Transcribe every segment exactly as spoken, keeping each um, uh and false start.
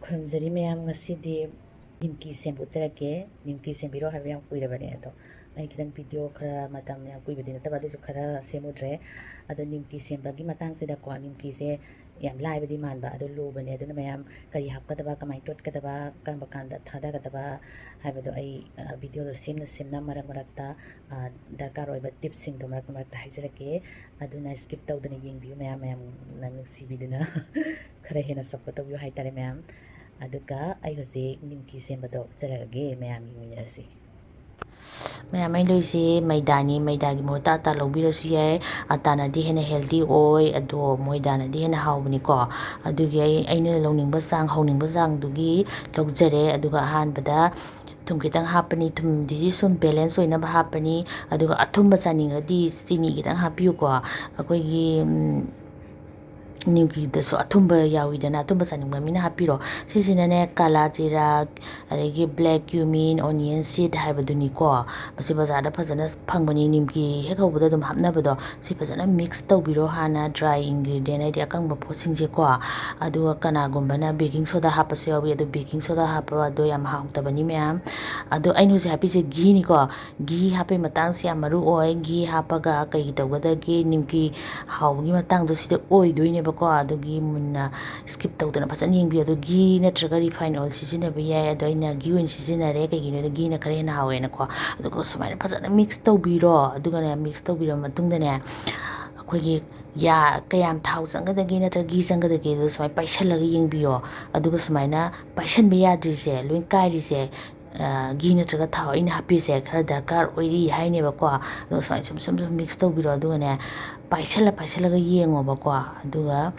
ꯈꯨꯔꯨꯝꯖꯔꯤ ꯃꯌꯥꯝ, ꯉꯁꯤꯗꯤ ꯅꯤꯝꯀꯤ ꯁꯦꯝꯕ ꯎꯠꯆꯔꯛꯀꯦ꯫ ꯅꯤꯝꯀꯤ ꯁꯦꯝꯕꯤꯔꯣ ꯍꯥꯏꯕ ꯌꯥꯝ ꯀꯨꯏꯔꯕꯅꯦ, ꯑꯗꯣ ꯑꯩ ꯈꯤꯇꯪ ꯚꯤꯗꯤꯑꯣ ꯈꯔ, ꯃꯇꯝ ꯌꯥꯝ ꯀꯨꯏꯕꯗꯤ ꯅꯠꯇꯕ, ꯑꯗꯨꯁꯨ ꯈꯔ ꯁꯦꯝꯃꯨꯗ꯭ꯔꯦ꯫ ꯑꯗꯣ ꯅꯤꯝꯀꯤ ꯁꯦꯝꯕꯒꯤ ꯃꯇꯥꯡꯁꯤꯗꯀꯣ, ꯅꯤꯝꯀꯤꯁꯦ ꯌꯥꯝ ꯂꯥꯏꯕꯗꯤ ꯃꯥꯟꯕ, ꯑꯗꯨ ꯂꯨꯕꯅꯦ꯫ ꯑꯗꯨꯅ ꯃꯌꯥꯝ ꯀꯔꯤ ꯍꯥꯞꯀꯗꯕ, ꯀꯃꯥꯏꯅ ꯇꯣꯠꯀꯗꯕ, ꯀꯔꯝꯕ ꯀꯥꯟꯗ ꯊꯥꯗꯒꯗꯕ ꯍꯥꯏꯕꯗꯣ ꯑꯩ, ꯑ, ꯚꯤꯗꯤꯑꯣꯗꯣ ꯁꯦꯝꯅ ꯁꯦꯝꯅ ꯃꯔꯛ ꯃꯔꯛꯇ, ꯑ, ꯗꯔꯀꯥꯔ ꯑꯣꯏꯕ ꯇꯤꯞꯁꯤꯡꯗꯣ ꯃꯔꯛ ꯃꯔꯛꯇ ꯍꯥꯏꯖꯔꯛꯀꯦ꯫ ꯑꯗꯨꯅ skip ꯇꯧꯗꯅ ꯌꯦꯡꯕꯤꯌꯨ ꯃꯌꯥꯝ, ꯃꯌꯥꯝꯅ ꯅꯨꯡꯁꯤꯕꯤꯗꯨꯅ ꯈꯔ ꯍꯦꯟꯅ support ꯇꯧꯕꯤꯌꯨ ꯍꯥꯏꯇꯥꯔꯦ ꯃꯌꯥꯝ꯫ ꯑꯗꯨꯒ ꯑꯩ ꯍꯧꯖꯤꯛ ꯅꯤꯝꯀꯤ ꯁꯦꯝꯕꯗꯣ ꯎꯠꯆꯔꯛꯑꯒꯦ, ꯃꯌꯥꯝ ꯌꯦꯡꯃꯤꯟꯅꯔꯁꯤ꯫ ꯃꯌꯥꯝ, ꯑꯩ ꯂꯣꯏꯁꯦ ꯃꯩꯗꯥꯅꯤ, ꯃꯩꯗꯥꯒꯤ ꯃꯍꯨꯠꯇ ꯑꯇꯥ ꯂꯧꯕꯤꯔꯁꯨ ꯌꯥꯏ, ꯑꯇꯥꯅꯗꯤ ꯍꯦꯟꯅ healthy ꯑꯣꯏ, ꯑꯗꯣ ꯃꯣꯏꯗꯥꯅꯗꯤ ꯍꯦꯟꯅ ꯍꯥꯎꯕꯅꯤꯀꯣ꯫ ꯑꯗꯨꯒꯤ ꯑꯩ, ꯑꯩꯅ ꯂꯧꯅꯤꯡꯕ ꯆꯥꯡ, ꯍꯧꯅꯤꯡꯕ ꯆꯥꯡꯗꯨꯒꯤ ꯂꯧꯖꯔꯦ꯫ ꯑꯗꯨꯒ ꯑꯍꯥꯟꯕꯗ ꯊꯨꯝ ꯈꯤꯇꯪ ꯍꯥꯞꯄꯅꯤ, ꯊꯨꯝꯗꯨꯗꯤ ꯁꯨꯝ balance ꯑꯣꯏꯅꯕ ꯍꯥꯞꯄꯅꯤ꯫ ꯑꯗꯨꯒ ꯑꯊꯨꯝꯕ ꯆꯥꯅꯤꯡꯉꯗꯤ ꯆꯤꯅꯤ ꯈꯤꯇꯪ ꯍꯥꯞꯄꯤꯌꯨꯀꯣ꯫ ꯑꯩꯈꯣꯏꯒꯤ, ꯎꯝ, ꯅꯤꯝꯀꯤꯗꯁꯨ ꯑꯊꯨꯝꯕ ꯌꯥꯎꯋꯤꯗꯅ, ꯑꯊꯨꯝꯕ ꯆꯥꯅꯤꯡꯕ ꯃꯤꯅ ꯍꯥꯞꯄꯤꯔꯣ꯫ ꯁꯤꯁꯤꯅꯅꯦ, ꯀꯥꯂꯥ ꯖꯤꯔꯥ, ꯑꯗꯒꯤ black cumin, onion seed ꯍꯥꯏꯕꯗꯨꯅꯤꯀꯣ꯫ ꯃꯁꯤ ꯕꯖꯥꯔꯗ ꯐꯖꯅ ꯐꯪꯕꯅꯤ, ꯅꯤꯝꯀꯤ ꯍꯦꯛ ꯍꯧꯕꯗ ꯑꯗꯨꯝ ꯍꯥꯞꯅꯕꯗꯣ꯫ ꯁꯤ ꯐꯖꯅ mix ꯇꯧꯕꯤꯔꯣ ꯍꯥꯟꯅ, dry ingredient ꯍꯥꯏꯗꯤ ꯑꯀꯪꯕ ꯄꯣꯠꯁꯤꯡꯁꯦꯀꯣ꯫ ꯑꯗꯨꯒ ꯀꯅꯥꯒꯨꯝꯕꯅ baking soda ꯍꯥꯞꯄꯁꯨ ꯌꯥꯎꯏ, ꯑꯗꯣ baking soda ꯍꯥꯞꯄ ꯑꯗꯣ ꯌꯥꯝ ꯍꯥꯎꯇꯕꯅꯤ ꯃꯌꯥꯝ꯫ ꯑꯗꯣ ꯑꯩꯅ ꯍꯧꯖꯤꯛ ꯍꯥꯞꯄꯤꯁꯦ ꯘꯤꯅꯤꯀꯣ꯫ ꯘꯤ ꯍꯥꯞꯄꯩ ꯃꯇꯥꯡꯁꯦ ꯌꯥꯝ ꯃꯔꯨ ꯑꯣꯏ꯫ ꯘꯤ ꯍꯥꯞꯄꯒ ꯀꯩ ꯇꯧꯒꯗꯒꯦ, ꯅꯤꯝꯀꯤ ꯍꯥꯎꯕꯒꯤ ꯃꯇꯥꯡꯗꯣ ꯁꯤꯗ ꯑꯣꯏꯗꯣꯏꯅꯦꯕꯀꯣ꯫ ꯑꯗꯨꯒꯤ ꯃꯨꯟꯅ skip ꯇꯧꯗꯅ ꯐꯖꯅ ꯌꯦꯡꯕꯤꯌꯨ꯫ ꯑꯗꯣ ꯘꯤ ꯅꯠꯇ꯭ꯔꯒ refine oil ꯁꯤꯖꯤꯟꯅꯕ ꯌꯥꯏ, ꯑꯗꯣ ꯑꯩꯅ ꯘꯤ ꯑꯣꯏꯅ ꯁꯤꯖꯤꯟꯅꯔꯦ, ꯀꯩꯒꯤꯅꯣꯗ ꯘꯤꯅ ꯈꯔ ꯍꯦꯟꯅ ꯍꯥꯎꯋꯦꯅꯀꯣ꯫ ꯑꯗꯨꯒ ꯁꯨꯃꯥꯏꯅ ꯐꯖꯅ mix ꯇꯧꯕꯤꯔꯣ꯫ ꯑꯗꯨꯒꯅꯦ, mix ꯇꯧꯕꯤꯔꯕ ꯃꯇꯨꯡꯗꯅꯦ, ꯑꯩꯈꯣꯏꯒꯤ ꯌꯥ-, ꯀꯌꯥꯝ ꯊꯥꯎ ꯆꯪꯒꯗꯒꯦ ꯅꯠꯇ꯭ꯔꯒ ꯘꯤ ꯆꯪꯒꯗꯒꯦꯗꯣ ꯁꯨꯃꯥꯏꯅ ꯄꯥꯏꯁꯜꯂꯒ ꯌꯦꯡꯕꯤꯌꯣ꯫ ꯑꯗꯨꯒ ꯁꯨꯃꯥꯏꯅ ꯄꯥꯏꯁꯟꯕ ꯌꯥꯗ꯭ꯔꯤꯁꯦ, ꯂꯣꯏ ꯀꯥꯏꯔꯤꯁꯦ, ꯑ, ꯘꯤ ꯅꯠꯇ꯭ꯔꯒ ꯊꯥꯎ ꯑꯩꯅ ꯍꯥꯞꯄꯤꯁꯦ ꯈꯔ ꯗꯔꯀꯥꯔ ꯑꯣꯏꯔꯤ ꯍꯥꯏꯅꯦꯕꯀꯣ꯫ ꯑꯗꯨꯒ ꯁꯨꯃꯥꯏꯅ ꯁꯨꯝ, ꯁꯨꯝ, ꯁꯨꯝ mix ꯇꯧꯕꯤꯔꯣ꯫ ꯑꯗꯨꯒꯅꯦ, ꯄꯥꯏꯁꯜꯂ, ꯄꯥꯏꯁꯜꯂꯒ ꯌꯦꯡꯉꯣꯕꯀꯣ꯫ ꯑꯗꯨꯒ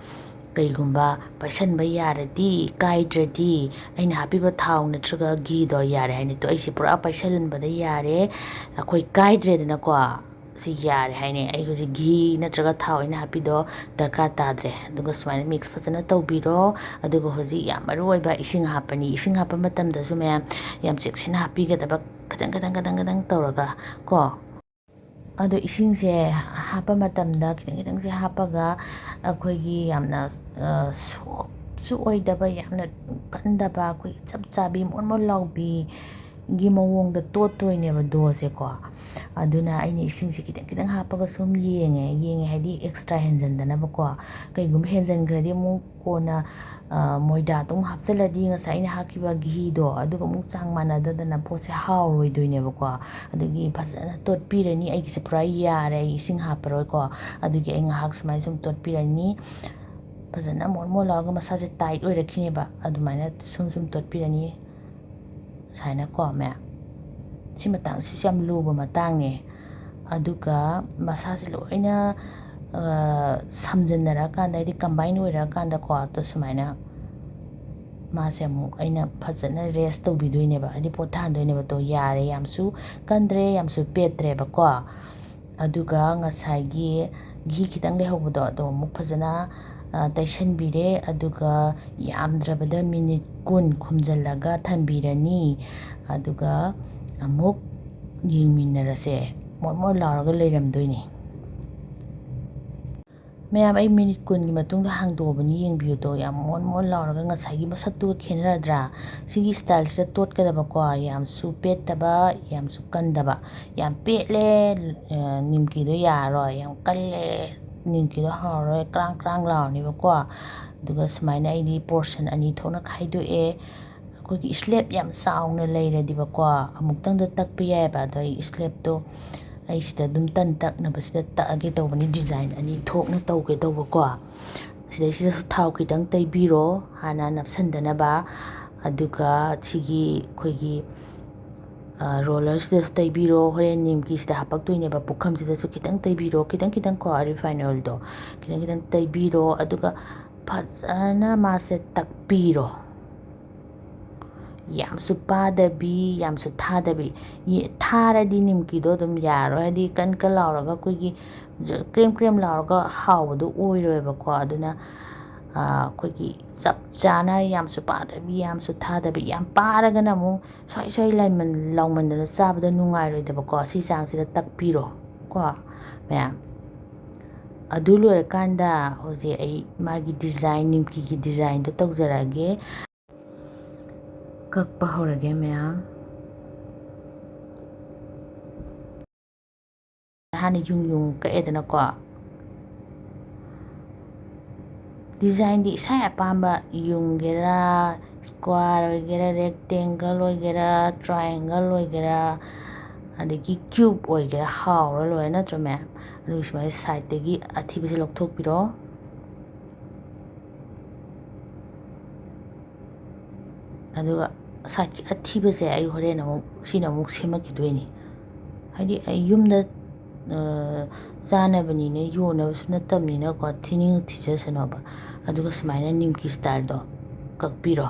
ꯀꯩꯒꯨꯝꯕ ꯄꯥꯏꯁꯟꯕ ꯌꯥꯔꯗꯤ, ꯀꯥꯏꯗ꯭ꯔꯗꯤ, ꯑꯩꯅ ꯍꯥꯞꯄꯤꯕ ꯊꯥꯎ ꯅꯠꯇ꯭ꯔꯒ ꯘꯤꯗꯣ ꯌꯥꯔꯦ ꯍꯥꯏꯅꯦ꯫ ꯇꯣ, ꯑꯩꯁꯦ ꯄꯨꯔꯥ ꯄꯥꯏꯁꯟꯕꯗ ꯌꯥꯔꯦ, ꯑꯩꯈꯣꯏ ꯀꯥꯏꯗ꯭ꯔꯦꯗꯅꯀꯣ꯫ ꯁꯤ ꯌꯥꯔꯦ ꯍꯥꯏꯅꯦ꯫ ꯑꯩ ꯍꯧꯖꯤꯛ ꯘꯤ ꯅꯠꯇ꯭ꯔꯒ ꯊꯥꯎ ꯑꯩꯅ ꯍꯥꯞꯄꯤꯗꯣ ꯗꯔꯀꯥꯔ ꯇꯥꯗ꯭ꯔꯦ꯫ ꯑꯗꯨꯒ ꯁꯨꯃꯥꯏꯅ mix ꯐꯖꯅ ꯇꯧꯕꯤꯔꯣ꯫ ꯑꯗꯨꯒ ꯍꯧꯖꯤꯛ ꯌꯥꯝ ꯃꯔꯨ ꯑꯣꯏꯕ ꯏꯁꯤꯡ ꯍꯥꯞꯄꯅꯤ꯫ ꯏꯁꯤꯡ ꯍꯥꯞꯄ ꯃꯇꯝꯗꯁꯨ ꯃꯌꯥꯝ ꯌꯥꯝ ꯆꯦꯛꯁꯤꯟꯅ ꯍꯥꯞꯄꯤꯒꯗꯕ, ꯈꯤꯇꯪ, ꯈꯤꯇꯪ, ꯈꯤꯇꯪ, ꯈꯤꯇꯪ ꯇꯧꯔꯒ ꯀꯣ꯫ ꯑꯗꯣ ꯏꯁꯤꯡꯁꯦ ꯍꯥꯞꯄ ꯃꯇꯝꯗ ꯈꯤꯇꯪ ꯈꯤꯇꯪꯁꯦ ꯍꯥꯞꯄꯒ ꯑꯩꯈꯣꯏꯒꯤ ꯌꯥꯝꯅ, ꯑ, ꯁꯣꯛ-, ꯁꯨ ꯑꯣꯏꯗꯕ, ꯌꯥꯝꯅ ꯀꯟꯗꯕ, ꯑꯩꯈꯣꯏꯒꯤ ꯆꯞ ꯆꯥꯕꯤ ꯃꯣꯟ ꯃꯣꯟ ꯂꯥꯎꯕꯤꯒꯤ ꯃꯑꯣꯡꯗ ꯇꯣꯠꯇꯣꯏꯅꯦꯕ ꯗꯣꯁꯦꯀꯣ꯫ ꯑꯗꯨꯅ ꯑꯩꯅ ꯏꯁꯤꯡꯁꯦ ꯈꯤꯇꯪ ꯈꯤꯇꯪ ꯍꯥꯞꯄꯒ ꯁꯨꯝ ꯌꯦꯡꯉꯦ꯫ ꯌꯦꯡꯉꯦ ꯍꯥꯏꯗꯤ ꯑꯦꯛꯁꯇ꯭ꯔꯥ ꯍꯦꯟꯖꯟꯗꯅꯕꯀꯣ꯫ ꯀꯩꯒꯨꯝꯕ ꯍꯦꯟꯖꯟꯈ꯭ꯔꯗꯤ ꯑꯃꯨꯛ ꯀꯣꯟꯅ, ꯑ, ꯃꯣꯏꯗꯥꯗꯣ ꯑꯃꯨꯛ ꯍꯥꯞꯆꯤꯜꯂꯗꯤ ꯉꯁꯥꯏ ꯑꯩꯅ ꯍꯥꯞꯈꯤꯕ ꯘꯤꯗꯣ ꯑꯗꯨꯒ ꯑꯃꯨꯛ ꯆꯥꯡ ꯃꯥꯟꯅꯗꯗꯅ ꯄꯣꯠꯁꯦ ꯍꯥꯎꯔꯣꯏꯗꯣꯏꯅꯦꯕꯀꯣ꯫ ꯑꯗꯨꯒꯤ ꯐꯖꯅ ꯇꯣꯠꯄꯤꯔꯅꯤ꯫ ꯑꯩꯒꯤꯁꯦ ꯄꯨꯔꯥ ꯌꯥꯔꯦ, ꯑꯩ ꯏꯁꯤꯡ ꯍꯥꯞꯄꯔꯣꯏꯀꯣ꯫ ꯑꯗꯨꯒꯤ ꯑꯩ ꯉꯥꯏꯍꯥꯛ ꯁꯨꯃꯥꯏꯅ ꯁꯨꯝ ꯇꯣꯠꯄꯤꯔꯅꯤ꯫ ꯐꯖꯅ ꯃꯣꯟ ꯃꯣꯟ ꯂꯥꯎꯔꯒ ꯃꯁꯥꯁꯦ ꯇꯥꯏꯠ ꯑꯣꯏꯔꯛꯈꯤꯅꯦꯕ꯫ ꯑꯗꯨꯃꯥꯏꯅ ꯁꯨꯝ ꯁꯨꯝ ꯇꯣꯠꯄꯤꯔꯅꯤ꯫ ꯁꯨꯃꯥꯏꯅꯀꯣ ꯃꯌꯥꯝ꯫ ꯁꯤ ꯃꯇꯥꯡꯁꯤꯁꯨ ꯌꯥꯝ ꯂꯨꯕ ꯃꯇꯥꯡꯅꯦ꯫ ꯑꯗꯨꯒ ꯃꯁꯥꯁꯦ ꯂꯣꯏꯅ, ꯑ, ꯁꯝꯖꯤꯟꯅꯔꯀꯥꯟꯗ, ꯍꯥꯏꯗꯤ ꯀꯝꯕꯥꯏꯟ ꯑꯣꯏꯔꯛꯑꯀꯥꯟꯗꯀꯣ, ꯑꯗꯣ ꯁꯨꯃꯥꯏꯅ ꯃꯥꯁꯦ ꯑꯃꯨꯛ ꯑꯩꯅ ꯐꯖꯅ ꯔꯦꯁ ꯇꯧꯕꯤꯗꯣꯏꯅꯦꯕ, ꯍꯥꯏꯗꯤ ꯄꯣꯊꯥꯍꯟꯗꯣꯏꯅꯦꯕ꯫ ꯑꯗꯣ ꯌꯥꯔꯦ, ꯌꯥꯝꯁꯨ ꯀꯟꯗ꯭ꯔꯦ, ꯌꯥꯝꯁꯨ ꯄꯦꯠꯇ꯭ꯔꯦꯕꯀꯣ꯫ ꯑꯗꯨꯒ ꯉꯁꯥꯏꯒꯤ ꯘꯤ ꯈꯤꯇꯪ ꯂꯩꯍꯧꯕꯗꯣ, ꯑꯗꯣ ꯑꯃꯨꯛ ꯐꯖꯅ, ꯑ, ꯇꯩꯁꯟꯕꯤꯔꯦ꯫ ꯑꯗꯨꯒ ꯌꯥꯝꯗ꯭ꯔꯕꯗ ꯃꯤꯅꯤꯠ ꯀꯨꯟ ꯈꯨꯝꯖꯤꯜꯂꯒ ꯊꯝꯕꯤꯔꯅꯤ꯫ ꯑꯗꯨꯒ ꯑꯃꯨꯛ ꯌꯦꯡꯃꯤꯟꯅꯔꯁꯦ꯫ ꯃꯣꯟ ꯃꯣꯟ ꯂꯥꯎꯔꯒ ꯂꯩꯔꯝꯗꯣꯏꯅꯤ꯫ ꯃꯌꯥꯝ, ꯑꯩ ꯃꯤꯅꯤꯠ ꯀꯨꯟꯒꯤ ꯃꯇꯨꯡꯗ ꯍꯥꯡꯗꯣꯛꯑꯕꯅꯤ, ꯌꯦꯡꯕꯤꯌꯨꯗꯣ꯫ ꯌꯥꯝ ꯃꯣꯟ ꯃꯣꯟ ꯂꯥꯎꯔꯒ ꯉꯁꯥꯏꯒꯤ ꯃꯁꯛꯇꯨꯒ ꯈꯦꯠꯅꯔꯗ꯭ꯔꯥ? ꯁꯤꯒꯤ ꯁ꯭ꯇꯥꯏꯜꯁꯤꯗ ꯇꯣꯠꯀꯗꯕꯀꯣ꯫ ꯌꯥꯝꯁꯨ ꯄꯦꯠꯇꯕ, ꯌꯥꯝꯁꯨ ꯀꯟꯗꯕ꯫ ꯌꯥꯝ ꯄꯦꯠꯂꯦ, ꯑ, ꯅꯤꯝꯀꯤꯗꯣ ꯌꯥꯔꯔꯣꯏ꯫ ꯌꯥꯝ ꯀꯜꯂꯦ, ꯅꯤꯝꯀꯤꯗꯣ ꯍꯥꯎꯔꯔꯣꯏ, ꯀ꯭ꯔꯥꯡ ꯀ꯭ꯔꯥꯡ ꯂꯥꯎꯔꯅꯦꯕꯀꯣ꯫ ꯑꯗꯨꯒ ꯁꯨꯃꯥꯏꯅ ꯑꯩꯗꯤ ꯄꯣꯔꯁꯟ ꯑꯅꯤ ꯊꯣꯛꯅ ꯈꯥꯏꯗꯣꯛꯑꯦ꯫ ꯑꯩꯈꯣꯏꯒꯤ ꯁ꯭ꯂꯦꯞ ꯌꯥꯝ ꯆꯥꯎꯅ ꯂꯩꯔꯗꯤꯕꯀꯣ, ꯑꯃꯨꯛꯇꯪꯗ ꯇꯛꯄ ꯌꯥꯏꯑꯕ꯫ ꯑꯗꯣ ꯑꯩ ꯁ꯭ꯂꯦꯞꯇꯣ ꯑꯩ ꯁꯤꯗ ꯑꯗꯨꯝ ꯇꯟ ꯇꯛꯅꯕꯁꯤꯗ ꯇꯛꯑꯒꯦ ꯇꯧꯕꯅꯤ, ꯗꯤꯖꯥꯏꯟ ꯑꯅꯤ ꯊꯣꯛꯅ ꯇꯧꯒꯦ ꯇꯧꯕꯀꯣ꯫ ꯁꯤꯗꯩꯁꯤꯗꯁꯨ ꯊꯥꯎ ꯈꯤꯇꯪ ꯇꯩꯕꯤꯔꯣ, ꯍꯥꯟꯅ ꯅꯞꯁꯟꯗꯅꯕ꯫ ꯑꯗꯨꯒ ꯁꯤꯒꯤ ꯑꯩꯈꯣꯏꯒꯤ, ꯑ, ꯔꯣꯂꯔꯁꯤꯗꯁꯨ ꯇꯩꯕꯤꯔꯣ꯫ ꯍꯣꯔꯦꯟ ꯅꯤꯝꯀꯤꯁꯤꯗ ꯍꯥꯄꯛꯇꯣꯏꯅꯦꯕ, ꯄꯨꯈꯝꯁꯤꯗꯁꯨ ꯈꯤꯇꯪ ꯇꯩꯕꯤꯔꯣ, ꯈꯤꯇꯪ ꯈꯤꯇꯪ ꯀꯣ, ꯔꯤꯐꯥꯏꯟ ꯑꯣꯏꯜꯗꯣ ꯈꯤꯇꯪ ꯈꯤꯇꯪ ꯇꯩꯕꯤꯔꯣ꯫ ꯑꯗꯨꯒ ꯐꯖꯅ ꯃꯥꯁꯦ ꯇꯛꯄꯤꯔꯣ꯫ ꯌꯥꯝꯁꯨ ꯄꯥꯗꯕꯤ, ꯌꯥꯝꯁꯨ ꯊꯥꯗꯕꯤ꯫ ꯌꯦ-, ꯊꯥꯔꯗꯤ ꯅꯤꯝꯀꯤꯗꯣ ꯑꯗꯨꯝ ꯌꯥꯔꯣꯏ, ꯍꯥꯏꯗꯤ ꯀꯟ ꯀꯟ ꯂꯥꯎꯔꯒ ꯑꯩꯈꯣꯏꯒꯤ ꯖ-, ꯀ꯭ꯔꯦꯝ ꯀ꯭ꯔꯦꯝ ꯂꯥꯎꯔꯒ ꯍꯥꯎꯕꯗꯣ ꯑꯣꯏꯔꯣꯏꯕꯀꯣ꯫ ꯑꯗꯨꯅ, ꯑ, ꯑꯩꯈꯣꯏꯒꯤ ꯆꯞ ꯆꯥꯅ ꯌꯥꯝꯁꯨ ꯄꯥꯗꯕꯤ, ꯌꯥꯝꯁꯨ ꯊꯥꯗꯕꯤ꯫ ꯌꯥꯝ ꯄꯥꯔꯒꯅ ꯑꯃꯨꯛ ꯁ꯭ꯋꯥꯏ ꯁ꯭ꯋꯥꯏ ꯂꯥꯏꯃꯟ-, ꯂꯥꯎꯃꯟꯗꯅ ꯆꯥꯕꯗ ꯅꯨꯡꯉꯥꯏꯔꯣꯏꯗꯕꯀꯣ꯫ ꯁꯤ ꯆꯥꯡꯁꯤꯗ ꯇꯛꯄꯤꯔꯣ ꯀꯣ ꯃꯌꯥꯝ꯫ ꯑꯗꯨ ꯂꯣꯏꯔꯀꯥꯟꯗ ꯍꯧꯖꯤꯛ ꯑꯩ ꯃꯥꯒꯤ design, ꯅꯤꯝꯀꯤꯒꯤ designꯗꯣ ꯇꯧꯖꯔꯛꯑꯒꯦ꯫ ꯀꯛꯄ ꯍꯧꯔꯒꯦ ꯃꯌꯥꯝ꯫ ꯍꯥꯟꯅ ꯌꯨꯡ ꯌꯨꯡ ꯀꯛꯑꯦꯗꯅꯀꯣ꯫ Designꯗꯤ ꯏꯁꯥ ꯑꯄꯥꯝꯕ ꯌꯨꯡꯒꯦꯔꯥ, square ꯑꯣꯏꯒꯦꯔꯥ, rectangle ꯑꯣꯏꯒꯦꯔꯥ, triangle ꯑꯣꯏꯒꯦꯔꯥ, ꯑꯗꯒꯤ cube ꯑꯣꯏꯒꯦꯔꯥ, ꯍꯥꯎꯔ ꯂꯣꯏꯔꯦ ꯅꯠꯇ꯭ꯔꯣ ꯃꯌꯥꯝ? ꯑꯗꯨꯒ ꯁꯨꯃꯥꯏꯅ sideꯇꯒꯤ ꯑꯊꯤꯕꯁꯦ ꯂꯧꯊꯣꯛꯄꯤꯔꯣ꯫ ꯑꯗꯨꯒ sideꯀꯤ ꯑꯊꯤꯕꯁꯦ ꯑꯩ ꯍꯣꯔꯦꯟ ꯑꯃꯨꯛ, ꯁꯤꯅ ꯑꯃꯨꯛ ꯁꯦꯝꯃꯛꯈꯤꯗꯣꯏꯅꯤ꯫ ꯍꯥꯏꯗꯤ ꯑꯩ ꯌꯨꯝꯗ, ꯑ, ꯆꯥꯅꯕꯅꯤꯅ, ꯌꯣꯟꯅꯕꯁꯨ ꯅꯠꯇꯕꯅꯤꯅꯀꯣ, ꯊꯤꯅꯤꯡ ꯊꯤꯖꯁꯅꯣꯕ꯫ ꯑꯗꯨꯒ ꯁꯨꯃꯥꯏꯅ ꯅꯤꯝꯀꯤ styleꯗꯣ ꯀꯛꯄꯤꯔꯣ꯫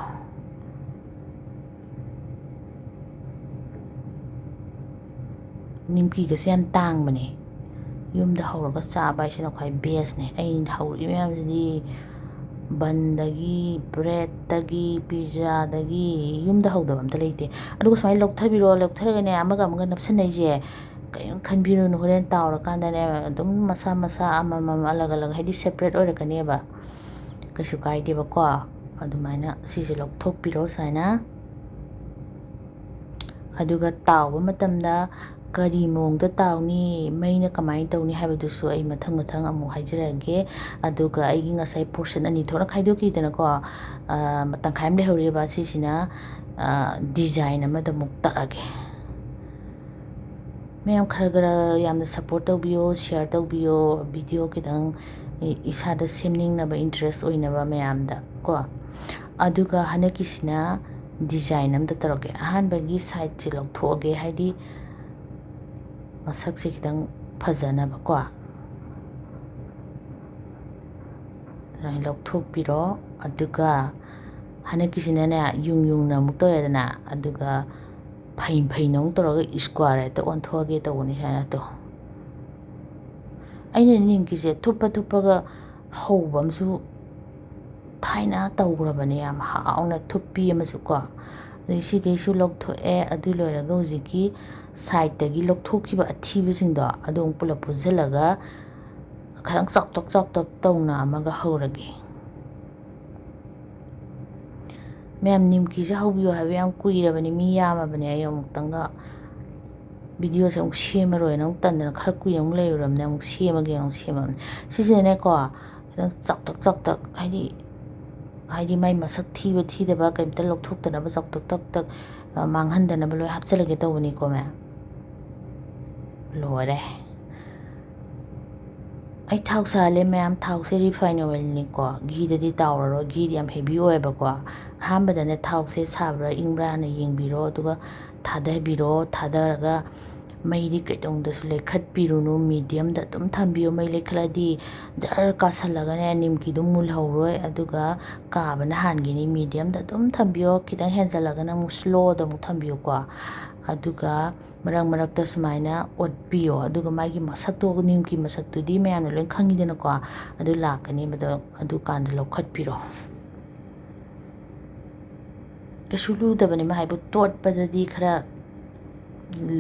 ꯅꯤꯝꯀꯤꯒꯁꯦ ꯌꯥꯝ ꯇꯥꯡꯕꯅꯦ꯫ ꯌꯨꯝꯗ ꯍꯧꯔꯒ ꯆꯥꯕ ꯍꯥꯏꯁꯤꯅ ꯈ꯭ꯋꯥꯏ bestꯅꯦ꯫ ꯑꯩꯅ ꯍꯧꯔꯤ ꯃꯌꯥꯝꯁꯤꯗꯤ bunꯗꯒꯤ, breadꯇꯒꯤ, pizzaꯗꯒꯤ, ꯌꯨꯝꯗ ꯍꯧꯗꯕ ꯑꯝꯇ ꯂꯩꯇꯦ꯫ ꯑꯗꯨꯒ ꯁꯨꯃꯥꯏꯅ ꯂꯧꯊꯕꯤꯔꯣ, ꯂꯧꯊꯔꯒꯅꯦ ꯑꯃꯒ ꯑꯃꯒ ꯅꯞꯁꯟꯅꯩꯁꯦ ꯀꯔꯤꯝ ꯈꯟꯕꯤꯔꯨꯅꯨ꯫ ꯍꯣꯔꯦꯟ ꯇꯥꯎꯔꯀꯥꯟꯗꯅꯦ ꯑꯗꯨꯝ ꯃꯁꯥ ꯃꯁꯥ ꯑꯃꯃꯝ ꯑꯂꯛ ꯑꯂꯛ, ꯍꯥꯏꯗꯤ separate ꯑꯣꯏꯔꯛꯀꯅꯦꯕ꯫ ꯀꯩꯁꯨ ꯀꯥꯏꯗꯦꯕꯀꯣ꯫ ꯑꯗꯨꯃꯥꯏꯅ ꯁꯤꯁꯦ ꯂꯧꯊꯣꯛꯄꯤꯔꯣ ꯁꯨꯃꯥꯏꯅ꯫ ꯑꯗꯨꯒ ꯇꯥꯎꯕ ꯃꯇꯝꯗ ꯀꯔꯤ ꯃꯑꯣꯡꯗ ꯇꯥꯎꯅꯤ, ꯃꯩꯅ ꯀꯃꯥꯏꯅ ꯇꯧꯅꯤ ꯍꯥꯏꯕꯗꯨꯁꯨ ꯑꯩ ꯃꯊꯪ ꯃꯊꯪ ꯑꯃꯨꯛ ꯍꯥꯏꯖꯔꯛꯑꯒꯦ꯫ ꯑꯗꯨꯒ ꯑꯩꯒꯤ ꯉꯁꯥꯏ portion ꯑꯅꯤ ꯊꯣꯛꯅ ꯈꯥꯏꯗꯣꯛꯈꯤꯗꯅꯀꯣ, ꯑ, ꯇꯪꯈꯥꯏ ꯑꯃ ꯂꯩꯍꯧꯔꯤꯕ, ꯁꯤꯁꯤꯅ, ꯑ, design ꯑꯃꯗ ꯑꯃꯨꯛ ꯇꯛꯑꯒꯦ꯫ ꯃꯌꯥꯝ ꯈꯔ ꯈꯔ ꯌꯥꯝꯅ support ꯇꯧꯕꯤꯌꯣ, share ꯇꯧꯕꯤꯌꯣ, video ꯈꯤꯇꯪ ꯏ-, ꯏꯁꯥꯗ ꯁꯦꯝꯅꯤꯡꯅꯕ, interest ꯑꯣꯏꯅꯕ ꯃꯌꯥꯝꯗ ꯀꯣ꯫ ꯑꯗꯨꯒ ꯍꯟꯗꯛꯀꯤꯁꯤꯅ design ꯑꯝꯗ ꯇꯧꯔꯛꯀꯦ꯫ ꯑꯍꯥꯟꯕꯒꯤ sideꯁꯦ ꯂꯧꯊꯣꯛꯑꯒꯦ, ꯍꯥꯏꯗꯤ ꯃꯁꯛꯁꯦ ꯈꯤꯇꯪ ꯐꯖꯅꯕꯀꯣ꯫ ꯑꯗꯨꯃꯥꯏꯅ ꯂꯧꯊꯣꯛꯄꯤꯔꯣ꯫ ꯑꯗꯨꯒ ꯍꯟꯗꯛꯀꯤꯁꯤꯅꯅꯦ, ꯌꯨꯡ ꯌꯨꯡꯅ ꯑꯃꯨꯛ ꯇꯧꯔꯦꯗꯅ, ꯑꯗꯨꯒ ꯐꯩ ꯐꯩꯅ ꯑꯃꯨꯛ ꯇꯧꯔꯒ square ꯍꯦꯛꯇ ꯑꯣꯟꯊꯣꯛꯑꯒꯦ ꯇꯧꯕꯅꯤ ꯁꯨꯃꯥꯏꯅ ꯇꯧ꯫ ꯑꯩꯅ ꯅꯤꯝꯀꯤꯁꯦ ꯊꯨꯞꯄ ꯊꯨꯞꯄꯒ ꯍꯧꯕ ꯑꯃꯁꯨ ꯊꯥꯏꯅ ꯇꯧꯈ꯭ꯔꯕꯅꯦ, ꯌꯥꯝ ꯍꯥꯎꯅ ꯊꯨꯞꯄꯤ ꯑꯃꯁꯨ ꯀꯣ꯫ ꯑꯗꯩ ꯁꯤꯈꯩꯁꯨ ꯂꯧꯊꯣꯛꯑꯦ꯫ ꯑꯗꯨ ꯂꯣꯏꯔꯒ ꯍꯧꯖꯤꯛꯀꯤ sideꯇꯒꯤ ꯂꯧꯊꯣꯛꯈꯤꯕ ꯑꯊꯤꯕꯁꯤꯡꯗꯣ ꯑꯗꯨ ꯑꯃꯨꯛ ꯄꯨꯂꯞ ꯄꯨꯟꯁꯤꯜꯂꯒ ꯈꯤꯇꯪ ꯆꯥꯎꯇꯛ ꯆꯥꯎꯇꯛ ꯇꯧꯅ ꯑꯃꯒ ꯍꯧꯔꯒꯦ꯫ ꯃꯌꯥꯝ, ꯅꯤꯝꯀꯤꯁꯦ ꯍꯧꯕꯤꯌꯣ ꯍꯥꯏꯕ ꯌꯥꯝ ꯀꯨꯏꯔꯕꯅꯤ, ꯃꯤ ꯌꯥꯝꯃꯕꯅꯦ꯫ ꯑꯩ ꯑꯃꯨꯛꯇꯪꯒ ꯚꯤꯗꯤꯑꯣꯁꯦ ꯑꯃꯨꯛ ꯁꯦꯝꯃꯔꯣꯏꯅ ꯑꯃꯨꯛ ꯇꯟꯗꯅ ꯈꯔ ꯀꯨꯏꯅ ꯑꯃꯨꯛ ꯂꯩꯔꯨꯔꯕꯅꯦ꯫ ꯑꯃꯨꯛ ꯁꯦꯝꯃꯒꯦ ꯑꯃꯨꯛ ꯁꯦꯝꯃꯕꯅꯦ꯫ ꯁꯤꯁꯤꯅꯅꯦꯀꯣ, ꯈꯤꯇꯪ ꯆꯥꯎꯇꯛ ꯆꯥꯎꯇꯛ, ꯍꯥꯏꯗꯤ, ꯍꯥꯏꯗꯤ ꯃꯥꯏ ꯃꯁꯛ ꯊꯤꯕ ꯊꯤꯗꯕ ꯀꯩꯝꯇ ꯂꯧꯊꯣꯛꯇꯅꯕ ꯆꯥꯎꯇꯛ ꯆꯥꯎꯇꯛ, ꯑ, ꯃꯥꯡꯍꯟꯗꯅꯕ ꯂꯣꯏ ꯍꯥꯞꯆꯤꯜꯂꯒꯦ ꯇꯧꯕꯅꯤꯀꯣ ꯃꯌꯥꯝ꯫ ꯂꯣꯏꯔꯦ꯫ ꯑꯩ ꯊꯥꯎ ꯁꯥꯍꯜꯂꯦ ꯃꯌꯥꯝ꯫ ꯊꯥꯎꯁꯦ ꯔꯤꯐꯥꯏꯟ ꯑꯣꯏꯜꯅꯤꯀꯣ, ꯘꯤꯗꯗꯤ ꯇꯥꯎꯔꯔꯣꯏ, ꯘꯤꯗꯤ ꯌꯥꯝ ꯍꯦꯚꯤ ꯑꯣꯏꯌꯦꯕꯀꯣ꯫ ꯑꯍꯥꯟꯕꯗꯅꯦ ꯊꯥꯎꯁꯦ ꯁꯥꯕ꯭ꯔꯥ ꯏꯪꯕ꯭ꯔꯥ ꯍꯥꯟꯅ ꯌꯦꯡꯕꯤꯔꯣ, ꯑꯗꯨꯒ ꯊꯥꯗꯕꯤꯔꯣ꯫ ꯊꯥꯗꯔꯒ ꯃꯩꯗꯤ ꯀꯩꯗꯧꯅꯨꯡꯗꯁꯨ ꯂꯩꯈꯠꯄꯤꯔꯨꯅꯨ, ꯃꯤꯗꯤꯌꯝꯗ ꯑꯗꯨꯝ ꯊꯝꯕꯤꯌꯨ꯫ ꯃꯩ ꯂꯩꯈꯠꯂꯗꯤ ꯖꯔ ꯀꯥꯁꯜꯂꯒꯅꯦ ꯅꯤꯝꯀꯤꯗꯨ ꯃꯨꯜꯍꯧꯔꯣꯏ, ꯑꯗꯨꯒ ꯀꯥꯕꯅ ꯍꯥꯟꯈꯤꯅꯤ꯫ ꯃꯤꯗꯤꯌꯝꯗ ꯑꯗꯨꯝ ꯊꯝꯕꯤꯌꯣ, ꯈꯤꯇꯪ ꯍꯦꯟꯖꯜꯂꯒꯅ ꯑꯃꯨꯛ ꯁ꯭ꯂꯣꯗ ꯑꯃꯨꯛ ꯊꯝꯕꯤꯌꯨꯀꯣ꯫ ꯑꯗꯨꯒ ꯃꯔꯛ ꯃꯔꯛꯇ ꯁꯨꯃꯥꯏꯅ ꯑꯣꯠꯄꯤꯌꯣ꯫ ꯑꯗꯨꯒ ꯃꯥꯒꯤ ꯃꯁꯛꯇꯣ, ꯅꯤꯝꯀꯤ ꯃꯁꯛꯇꯨꯗꯤ ꯃꯌꯥꯝꯅ ꯂꯣꯏ ꯈꯪꯉꯤꯗꯅꯀꯣ, ꯑꯗꯨ ꯂꯥꯛꯀꯅꯦꯕꯗꯣ, ꯑꯗꯨꯀꯥꯟꯗ ꯂꯧꯈꯠꯄꯤꯔꯣ꯫ ꯀꯩꯁꯨ ꯂꯨꯗꯕꯅꯦ, ꯃꯥ ꯍꯥꯏꯕꯨ ꯇꯣꯠꯄꯗꯗꯤ ꯈꯔ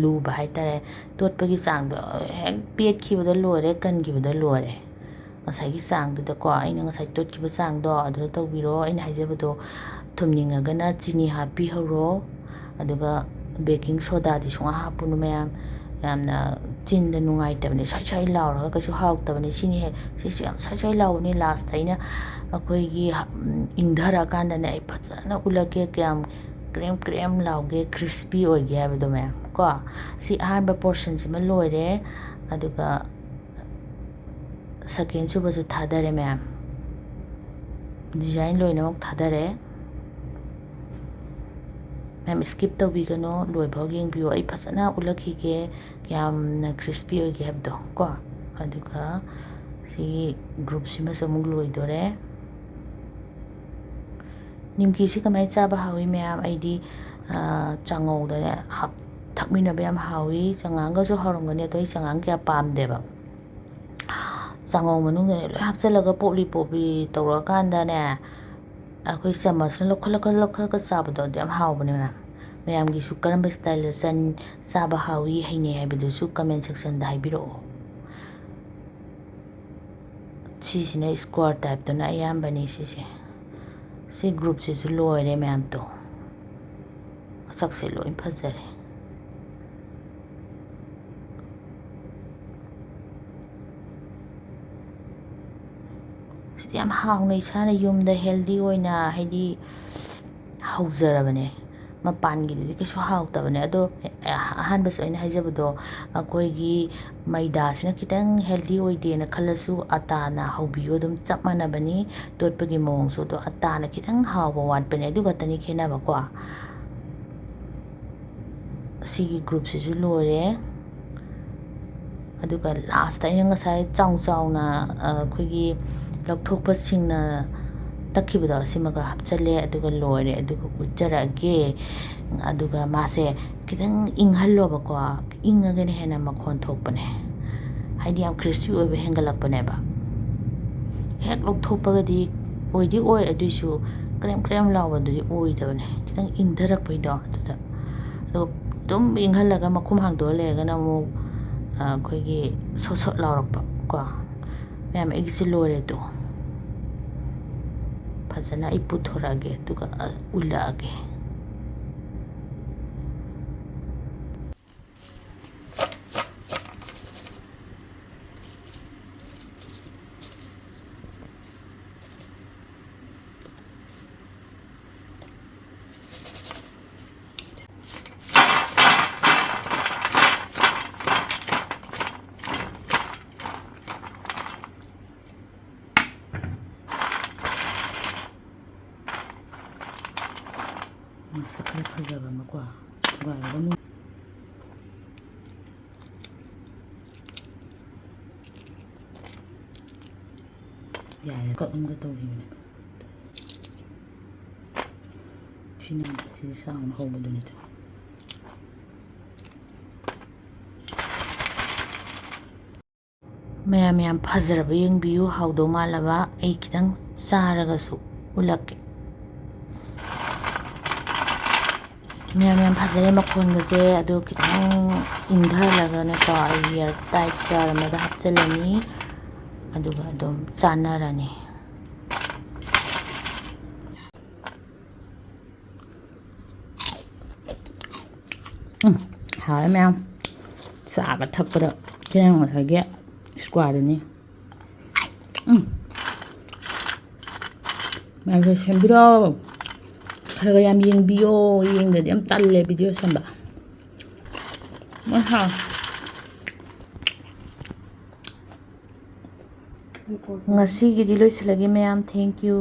ꯂꯨꯕ ꯍꯥꯏꯇꯥꯔꯦ꯫ ꯇꯣꯠꯄꯒꯤ ꯆꯥꯡꯗꯣ ꯍꯦꯛ ꯄꯦꯠꯈꯤꯕꯗ ꯂꯣꯏꯔꯦ, ꯀꯟꯈꯤꯕꯗ ꯂꯣꯏꯔꯦ꯫ ꯉꯁꯥꯏꯒꯤ ꯆꯥꯡꯗꯨꯗꯀꯣ, ꯑꯩꯅ ꯉꯁꯥꯏ ꯇꯣꯠꯈꯤꯕ ꯆꯥꯡꯗꯣ ꯑꯗꯨꯗ ꯇꯧꯕꯤꯔꯣ꯫ ꯑꯩꯅ ꯍꯥꯏꯖꯕꯗꯣ ꯊꯨꯝꯅꯤꯡꯉꯒꯅ ꯆꯤꯅꯤ ꯍꯥꯞꯄꯤꯍꯧꯔꯣ꯫ ꯑꯗꯨꯒ ꯕꯦꯀꯤꯡ ꯁꯣꯗꯥꯗꯤ ꯁꯨꯡꯍꯥꯞ ꯍꯥꯞꯄꯨꯅꯨ ꯃꯌꯥꯝ, ꯌꯥꯝꯅ ꯆꯤꯟꯗ ꯅꯨꯡꯉꯥꯏꯇꯕꯅꯦ, ꯁ꯭ꯋꯥꯏ ꯁ꯭ꯋꯥꯏ ꯂꯥꯎꯔꯒ ꯀꯩꯁꯨ ꯍꯥꯎꯇꯕꯅꯦ꯫ ꯁꯤꯅꯤ ꯍꯦꯛ, ꯁꯤꯁꯨ ꯌꯥꯝ ꯁ꯭ꯋꯥꯏ ꯁ꯭ꯋꯥꯏ ꯂꯥꯎꯕꯅꯤ꯫ ꯂꯥꯁꯇ ꯑꯩꯅ, ꯑꯩꯈꯣꯏꯒꯤ ꯍ-, ꯏꯪꯊꯔꯛꯑꯀꯥꯟꯗꯅꯦ, ꯑꯩ ꯐꯖꯅ ꯎꯠꯂꯛꯀꯦ ꯀꯌꯥꯝ ꯀ꯭ꯔꯦꯝ ꯀ꯭ꯔꯦꯝ ꯂꯥꯎꯒꯦ, ꯀ꯭ꯔꯤꯁꯄꯤ ꯑꯣꯏꯒꯦ ꯍꯥꯏꯕꯗꯣ ꯃꯌꯥꯝ ꯀꯣ꯫ ꯁꯤ ꯑꯍꯥꯟꯕ ꯄꯣꯔꯁꯟꯁꯤꯃ ꯂꯣꯏꯔꯦ꯫ ꯑꯗꯨꯒ ꯁꯦꯀꯦꯟ ꯁꯨꯕꯁꯨ ꯊꯥꯗꯔꯦ ꯃꯌꯥꯝ꯫ ꯗꯤꯖꯥꯏꯟ ꯂꯣꯏꯅꯃꯛ ꯊꯥꯗꯔꯦ꯫ ꯃꯌꯥꯝ ꯁ꯭ꯀꯤꯞ ꯇꯧꯕꯤꯒꯅꯨ, ꯂꯣꯏꯐꯥꯎ ꯌꯦꯡꯕꯤꯌꯨ꯫ ꯑꯩ ꯐꯖꯅ ꯎꯠꯂꯛꯈꯤꯒꯦ ꯀꯌꯥꯝꯅ ꯀ꯭ꯔꯤꯁꯄꯤ ꯑꯣꯏꯒꯦ ꯍꯥꯏꯕꯗꯣ ꯀꯣ꯫ ꯑꯗꯨꯒ ꯁꯤꯒꯤ ꯒ꯭ꯔꯨꯞꯁꯤꯃꯁꯨ ꯑꯃꯨꯛ ꯂꯣꯏꯗꯣꯔꯦ꯫ ꯅꯤꯝꯀꯤꯁꯤ ꯀꯃꯥꯏꯅ ꯆꯥꯕ ꯍꯥꯎꯏ ꯃꯌꯥꯝ? ꯑꯩꯗꯤ, ꯑ, ꯆꯥꯉꯧꯗꯅꯦ ꯍꯥꯞ-, ꯊꯛꯃꯤꯟꯅꯕ ꯌꯥꯝ ꯍꯥꯎꯏ꯫ ꯆꯉꯥꯡꯒꯁꯨ ꯍꯥꯎꯔꯝꯒꯅꯤ, ꯑꯗꯣ ꯑꯩ ꯆꯉꯥꯡ ꯀꯌꯥ ꯄꯥꯝꯗꯦꯕ꯫ ꯆꯥꯉꯧ ꯃꯅꯨꯡꯗꯅꯦ ꯂꯣꯏ ꯍꯥꯞꯆꯤꯜꯂꯒ ꯄꯣꯞꯂꯤ ꯄꯣꯞꯂꯤ ꯇꯧꯔꯀꯥꯟꯗꯅꯦ, ꯑꯩꯈꯣꯏ ꯆꯥꯃꯁꯅ ꯂꯧꯈꯠꯂꯒ, ꯂꯧꯈꯠꯂꯒ ꯆꯥꯕꯗꯣ ꯑꯗꯨ ꯌꯥꯝ ꯍꯥꯎꯕꯅꯦ ꯃꯌꯥꯝ꯫ ꯃꯌꯥꯝꯒꯤꯁꯨ ꯀꯔꯝꯕ ꯁ꯭ꯇꯥꯏꯜꯗ ꯆꯟ-, ꯆꯥꯕ ꯍꯥꯎꯏ, ꯍꯩꯅꯩ ꯍꯥꯏꯕꯗꯨꯁꯨ ꯀꯃꯦꯟ ꯁꯦꯛꯁꯟꯗ ꯍꯥꯏꯕꯤꯔꯛꯑꯣ꯫ ꯁꯤꯁꯤꯅ square typeꯇꯨꯅ ꯑꯌꯥꯝꯕꯅꯤ꯫ ꯁꯤꯁꯦ, ꯁꯤ groupꯁꯤꯁꯨ ꯂꯣꯏꯔꯦ ꯃꯌꯥꯝꯗꯣ꯫ ꯃꯁꯛꯁꯦ ꯂꯣꯏ ꯐꯖꯔꯦ꯫ ꯁꯤꯗꯤ ꯌꯥꯝ ꯍꯥꯎꯅ ꯏꯁꯥꯅ ꯌꯨꯝꯗ healthy ꯑꯣꯏꯅ, ꯍꯥꯏꯗꯤ, ꯍꯧꯖꯔꯕꯅꯦ꯫ ꯃꯄꯥꯟꯒꯤꯗꯨꯗꯤ ꯀꯩꯁꯨ ꯍꯥꯎꯇꯕꯅꯦ꯫ ꯑꯗꯣ, ꯑꯍꯥꯟꯕꯁꯨ ꯑꯩꯅ ꯍꯥꯏꯖꯕꯗꯣ, ꯑꯩꯈꯣꯏꯒꯤ ꯃꯩꯗꯥꯁꯤꯅ ꯈꯤꯇꯪ healthy ꯑꯣꯏꯗꯦꯅ ꯈꯜꯂꯁꯨ, ꯑꯇꯥꯅ ꯍꯧꯕꯤꯌꯨ, ꯑꯗꯨꯝ ꯆꯞ ꯃꯥꯟꯅꯕꯅꯤ ꯇꯣꯠꯄꯒꯤ ꯃꯑꯣꯡꯁꯨ꯫ ꯑꯗꯣ ꯑꯇꯥꯅ ꯈꯤꯇꯪ ꯍꯥꯎꯕ ꯋꯥꯠꯄꯅꯦ, ꯑꯗꯨ ꯈꯛꯇꯅꯤ ꯈꯦꯠꯅꯕꯀꯣ꯫ ꯑꯁꯤꯒꯤ groupꯁꯤꯁꯨ ꯂꯣꯏꯔꯦ꯫ ꯑꯗꯨꯒ lastꯇ ꯑꯩꯅ ꯉꯁꯥꯏ ꯆꯥꯎ ꯆꯥꯎꯅ, ꯑ, ꯑꯩꯈꯣꯏꯒꯤ ꯂꯧꯊꯣꯛꯄꯁꯤꯡꯅ ꯇꯛꯈꯤꯕꯗꯣ, ꯁꯤꯃꯒ ꯍꯥꯞꯆꯜꯂꯦ, ꯑꯗꯨꯒ ꯂꯣꯏꯔꯦ꯫ ꯑꯗꯨꯒ ꯎꯠꯆꯔꯛꯑꯒꯦ꯫ ꯑꯗꯨꯒ ꯃꯥꯁꯦ ꯈꯤꯇꯪ ꯏꯪꯍꯜꯂꯣꯕꯀꯣ, ꯏꯪꯉꯒꯅ ꯍꯦꯟꯅ ꯃꯈꯣꯟ ꯊꯣꯛꯄꯅꯦ, ꯍꯥꯏꯗꯤ ꯌꯥꯝ crispy ꯑꯣꯏꯕ ꯍꯦꯟꯒꯠꯂꯛꯄꯅꯦꯕ꯫ ꯍꯦꯛ ꯂꯧꯊꯣꯛꯄꯒꯗꯤ ꯑꯣꯏꯗꯤ ꯑꯣꯏ, ꯑꯗꯨꯏꯁꯨ ꯀ꯭ꯔꯦꯝ ꯀ꯭ꯔꯦꯝ ꯂꯥꯎꯕꯗꯨꯗꯤ ꯑꯣꯏꯗꯕꯅꯦ, ꯈꯤꯇꯪ ꯏꯪꯊꯔꯛꯄꯩꯗꯣ ꯑꯗꯨꯗ꯫ ꯑꯗꯣ ꯑꯗꯨꯝ ꯏꯪꯍꯜꯂꯒ ꯃꯈꯨꯝ ꯍꯥꯡꯗꯣꯛꯑ ꯂꯩꯔꯒꯅ ꯑꯃꯨꯛ, ꯑ, ꯑꯩꯈꯣꯏꯒꯤ ꯁꯣꯠ ꯁꯣꯠ ꯂꯥꯎꯔꯛꯄ ꯀꯣ꯫ ꯃꯌꯥꯝ, ꯑꯩꯒꯤꯁꯦ ꯂꯣꯏꯔꯦ ꯑꯗꯣ꯫ ꯐꯖꯅ ꯑꯩ ꯄꯨꯊꯣꯔꯛꯑꯒꯦ, ꯑꯗꯨꯒ, ꯑ, ꯎꯠꯂꯛꯑꯒꯦ꯫ ꯃꯁꯛ ꯈꯔ ꯐꯖꯕ ꯑꯃꯀꯣ, ꯊꯨꯒꯥꯏꯔꯒ ꯃꯨ-, ꯌꯥꯔꯦ, ꯀꯛ ꯑꯃꯒ ꯇꯧꯈꯤꯕꯅꯦ꯫ ꯁꯤꯅ ꯁꯤ ꯆꯥꯎꯅ ꯍꯧꯕꯗꯨꯅꯤꯗ꯫ ꯃꯌꯥꯝ ꯌꯥꯝ ꯐꯖꯔꯕ ꯌꯦꯡꯕꯤꯌꯨ, ꯍꯥꯎꯗꯧ ꯃꯥꯜꯂꯕ꯫ ꯑꯩ ꯈꯤꯇꯪ ꯆꯥꯔꯒꯁꯨ ꯎꯠꯂꯛꯀꯦ꯫ ꯃꯌꯥꯝ ꯌꯥꯝ ꯐꯖꯔꯦ ꯃꯈꯣꯟꯒꯁꯦ꯫ ꯑꯗꯣ ꯈꯤꯇꯪ ꯏꯪꯊꯍꯜꯂꯒꯅꯀꯣ, ꯑꯩ air tight jar ꯑꯃꯗ ꯍꯥꯞꯆꯤꯜꯂꯅꯤ꯫ ꯑꯗꯨꯒ ꯑꯗꯨꯝ ꯆꯥꯟꯅꯔꯅꯤ꯫ ꯎꯝ, ꯍꯥꯎꯔꯦ ꯃꯌꯥꯝ꯫ ꯆꯥꯕ ꯊꯛꯄꯗ ꯁꯤꯅ ꯉꯁꯥꯏꯒꯤ square ꯗꯨꯅꯤ꯫ ꯎꯝ꯫ ꯃꯌꯥꯝꯁꯨ ꯁꯦꯝꯕꯤꯔꯣ꯫ ꯈꯔ ꯈꯔ ꯌꯥꯝ ꯌꯦꯡꯕꯤꯌꯣ꯫ ꯌꯦꯡꯗꯗꯤ ꯌꯥꯝ ꯇꯜꯂꯦ video ꯁꯦꯝꯕ꯫ ꯃꯣꯏ ꯍꯥꯎ꯫ ꯉꯁꯤꯒꯤꯗꯤ ꯂꯣꯏꯁꯤꯜꯂꯒꯦ ꯃꯌꯥꯝ꯫ Thank you꯫